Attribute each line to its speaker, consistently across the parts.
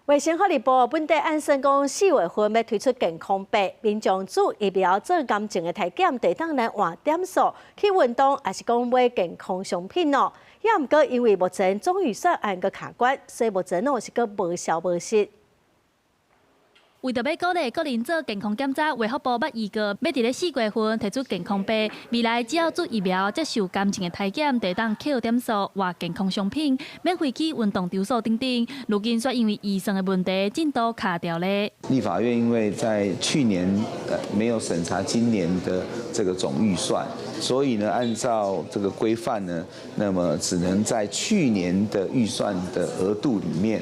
Speaker 1: 衛生福利部本底按算講4月份欲推出健康幣，民眾注疫苗做癌症的體檢，就會當來換點數去運動，抑是講買健康商品哦。也毋過因為目前總預算案閣卡關，所以目前攏是閣無消無息。
Speaker 2: 為著欲鼓勵國人做健康檢查，衛福部捌預告，欲佇咧4月份提出健康幣。未來只要注疫苗、接受癌症的體檢，就會當扣點數換健康商品、免費去運動場所等等。如今卻因為預算的問題，進度卡著咧。
Speaker 3: 立法院因為在去年沒有審查今年的這個總預算，所以呢，按照這個規範呢，那麼只能在去年的預算的額度裡面，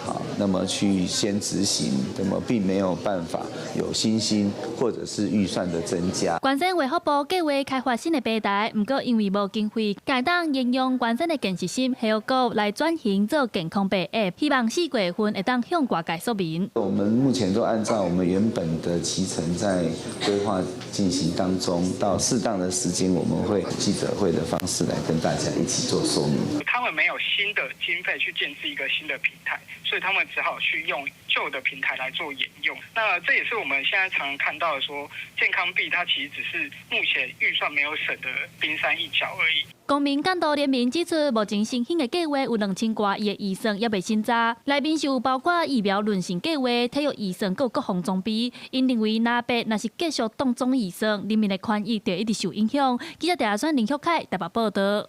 Speaker 3: 好，那麼去先執行，那麼並沒有辦法有新興或者是預算的增加。
Speaker 2: 原先衛福部計劃開發新的平台，毋過因為無經費，改當沿用原先的健實心 Health 來轉型做健康幣 App，希望4月份會當向外界說明。
Speaker 3: 我們目前都按照我們原本的期程在規劃進行當中，到適當的時間，我們會記者會的方式來跟大家一起做說明。
Speaker 4: 他們沒有新的經費去建置一個新的平台，所以他們只好去用舊的平台來做沿用。那這也是我們現在常常看到的，說健康幣它其實只是目前預算沒有省的冰山一角而已。
Speaker 2: 公民監督聯盟指出，目前申請的計劃有2000外億的預算，猶未審查，內面是有包括疫苗認證計劃、體育預算，閣有國防裝備。𪜶認為，若幣若是繼續擋總預算，人民的權益就一直受影響。記者鄭阿選、林旭凱台北報道。